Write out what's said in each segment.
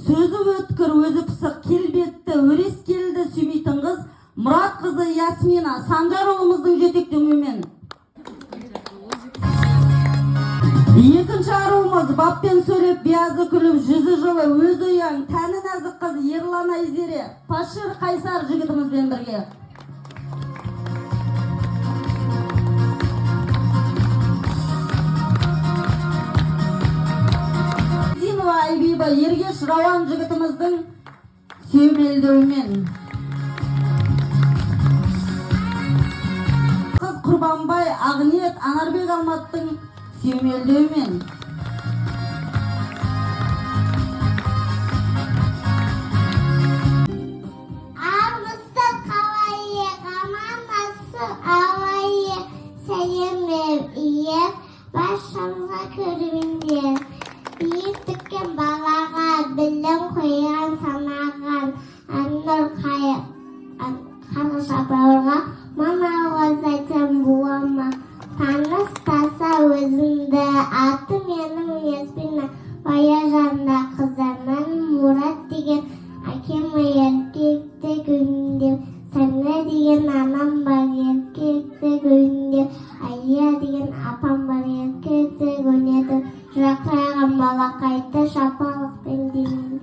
Сөзі өткір, өзі пысық, келбетті, өрескелді сүймейтін қыз Мұрат қызы Ясмина Санжар ұлымыздың жетектеуімен. Екінші аруымыз баппен сөйлеп, биязы күліп, жүзі жылы, өзі ұяң, тәні нәзік қыз Ерлан Айзере, Пашир Қайсар жігітімізбен бірге. Динова Айбиба Ергеш Рауан жігітіміздің сүйемелдеуімен. Қыз Құрбанбай Ағниет Анарбек Алматтың сүйемелдеуімен. Армысыз, қалайық, амандасып алайық, сәлем иіп, баршамызға көріңдер. Биік тіккен балаға, білім қойған санаған, Әнұр қарғыша бауырға мың алғыс айтсам бола ма? Таныстаса өзімді, аты менің Ясмина, Баяжанда қызымын, Мұрат деген әкем еркекті күндеп, Сәмна деген анам бар еркекті күндеп, Әлия деген апам бар еркекті күндеп, жарқыраған балақайды шапалақпен деймін.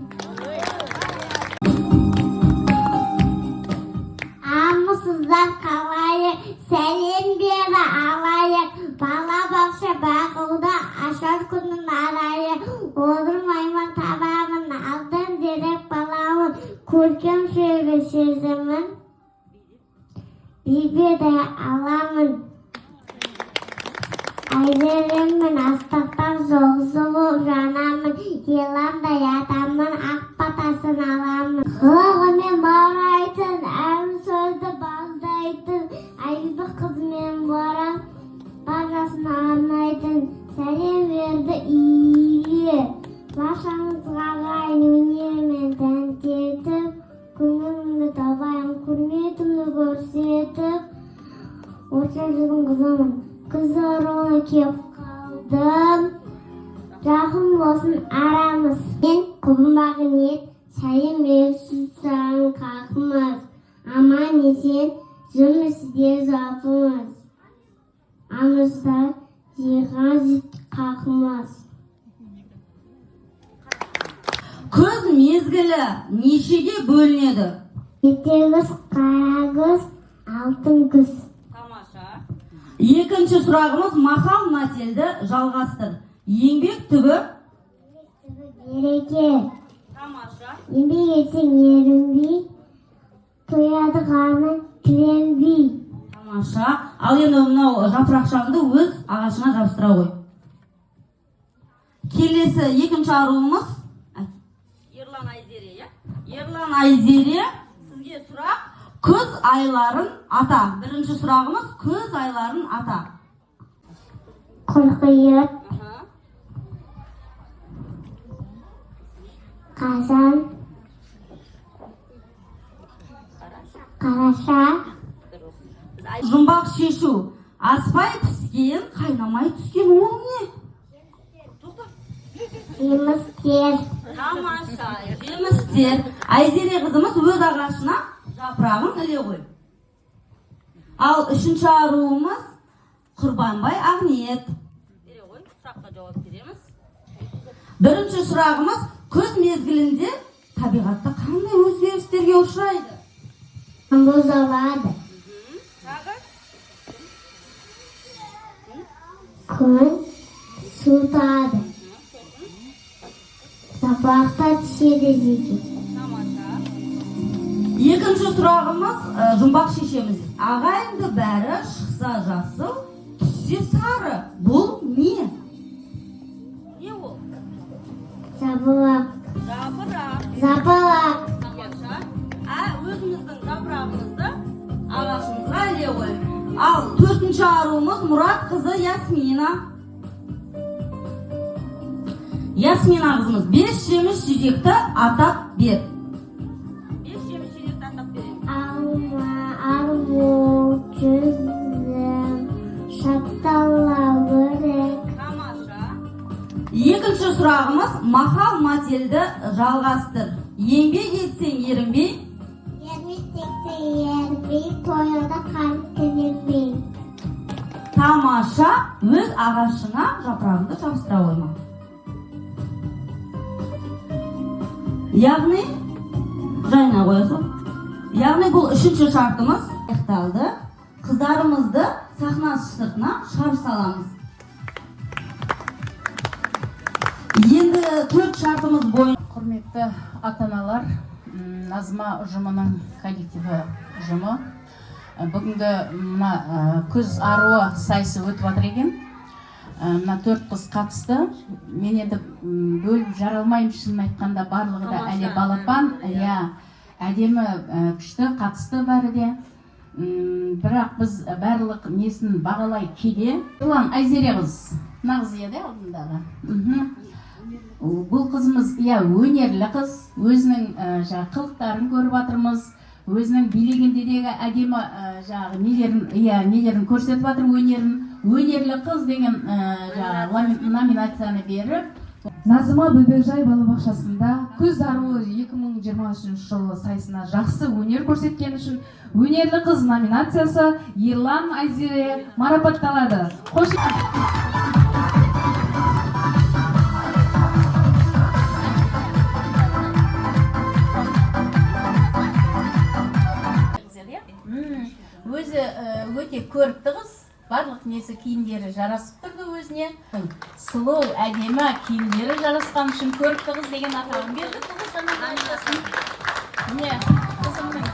Армысыздар, қалайық, сәлем бері алайық, бала бақша бағуда ашар күнін арайы, Орын табамын, алдан зерек баламын, көркем сөйлі сезімін, би аламын. Айзеремін, асқақтап жұлдыз болып жанамын, Ерландай атамын, ақ батасын аламын. Қылығымен баурайтын, әр сөзді балдайтын, Айбибі қызымен барам, баршасына арнайтын, сәлем берді иге. Баршаңызға ағайын өнерімен тәнті етіп, көңілімді табайын, құрметімді көрсетіп, орта жүздің қызымын. Қыз аруына кеп қалдым. Жақын болсын арамыз. Мен Құлынбағы ниет, сәлем беріп саған халқымыз. Аман есен жүрміз жалпымыз. Амызда жиған халқымыз. Күз мезгілі нешеге бөлінеді? Ерте күз, қара күз, алтын күз. Тамаша. Екінші сұрағымыз мақал мәтелді жалғастыр. Еңбек түбі береке. Тамаша. Еңбек етсең ерінбей, тояды қарның тіленбей. Тамаша. Ал енді мынау жапырақшаңды өз ағашыңа жабыстыра ғой. Келесі екінші аруымыз Ерлан Айзере, иә? Ерлан Айзере, сізге сұрақ: күз айларын ата. Бірінші сұрағымыз күз айларын ата. Қыркүйек, қазан, қараша. Жұмбақ шешу. Аспай піскен, қайнамай түскен ол не? Жемістер. Тамаша, жемістер. Айзере қызымыз өз ағашына жапырағын іле ғой. Ал үшінші аруымыз Құрбанбай Ағниет. Бере ғой, сұраққа жауап береміз. Бірінші сұрағымыз күз мезгілінде табиғатта қандай өзгерістерге ұшырайды? Бұзылады. Тағы? Күн суытады. Жапырақтар түседі жерге. Екінші сұрағымыз жұмбақ шешеміз. Ағайынды бәрі шықса жасыл, түссе сары. Бұл не? Не ол? Жапырақ. Жапырақ. Жапырақ. Тамаша. Өзіміздің жапырағымызды ағашымызға іле ғой. Ал төртінші аруымыз Мұрат қызы Ясмина. Ясмина қызымыз, 5 жеміс жидекті атап бер. 5 жеміс жидекті атап береміз. Алма, армут, жүзім, шаптал, өрік. Тамаша. Екінші сұрағымыз: мақал мәтелді жалғастыр. Еңбек етсең ерінбей, Ермек тексе ермей, тойында қан тіленбей. Тамаша, өз ағашыңа жапырағыңды жабыстыра қойма. Яғни жайына қоя сал. Яғни бұл үшінші шартымыз аяқталды. Қыздарымызды сахна сыртына шығарып саламыз. Енді төрт шартымыз бойынша Құрметті ата аналар, Назма ұжымының коллективі, ұжымы, бүгінгі мына күз аруы сайысы өтіп жатыр екен. Мына төрт қыз қатысты. Мен енді бөліп жара алмаймын, шынын айтқанда, барлығы да әлі балапан, иә, әдемі, күшті қатысты бәрі де. Бірақ біз барлық несін бағалай келе, Ерлан Айзере қыз, мына қыз еді алдындағы. Бұл қызымыз, иә, өнерлі қыз, өзінің жаңағы қылықтарын көріп жатырмыз, өзінің билегендегі әдемі жаңағы нелерін, иә, нелерін көрсетіп жатыр, өнерін. Өнерлі қыз деген жаңағы номинацияны беріп Назыма бөбекжай балабақшасында күз аруы 2023 жылы сайысына жақсы өнер көрсеткені үшін өнерлі қыз номинациясы Ерлан Айзере марапатталады. Қош. Иә. Өзі өте көрікті қыз, барлық несі, киімдері жарасып тұрды өзіне, сұлу, әдемі киімдері жарасқан үшін көрікті қыз деген атағын берді бұл қызға номинациясын. Міне, қызымның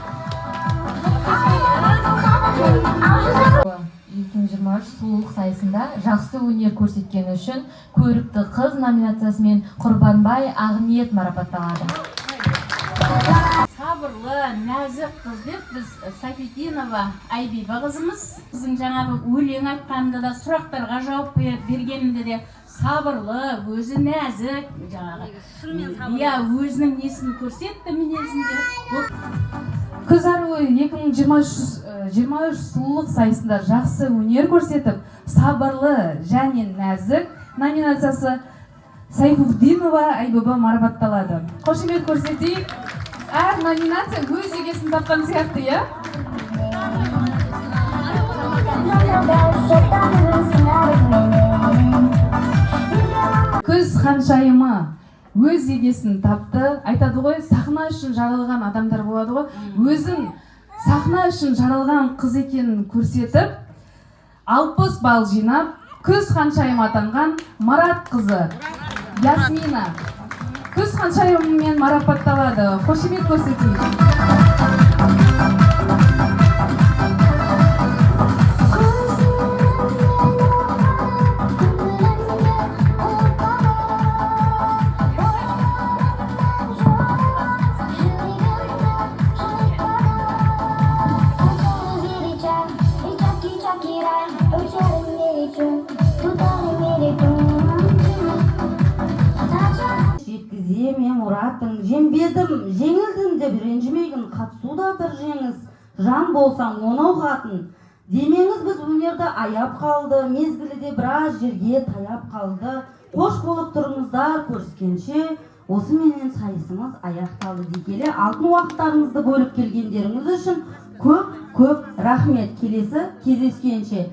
2023 сұлулық сайысында жақсы өнер көрсеткені үшін көрікті қыз номинациясымен Құрбанбай Ақниет марапатталады. Сабырлы, нәзік қыз деп біз Сафидинова Айбиба қызымыз, қыздың жаңағы өлең айтқанында да, сұрақтарға жауап бергенінде де сабырлы, өзі нәзік жаңағы. Шынымен сабырлы. Иә, өзінің несін көрсетті, мінезінде. Бұл Күз аруы 2023 23 сұлулық сайысында жақсы өнер көрсетіп, сабырлы және нәзік номинациясы Сайфуддинова Айбүбі марапатталады. Қошемет көрсетейік. Әр номинация өз егесін тапқан сияқты, иә. Күз ханшайымы өз егесін тапты. Айтады ғой, сахна үшін жаралған адамдар болады ғой. Өзін сахна үшін жаралған қыз екенін көрсетіп, 60 балл жинап, күз ханшайымы атанған Марат қызы Ясмина күз ханшайымымен марапатталады. Қошемет көрсетейік. Жеткізе ме мұратың? Жеңбедім, жеңілдім деп ренжімегін, қатысу да бір жеңіс, жан болсаң, оны ұғатын. Демеңіз, біз өнерді аяп қалды, мезгілі де біраз жерге таяп қалды. Қош болып тұрыңыздар, көріскенше. Осыменен сайысымыз аяқталды дей келе, алтын уақыттарыңызды бөліп келгендеріңіз үшін көп көп рахмет. Келесі кездескенше.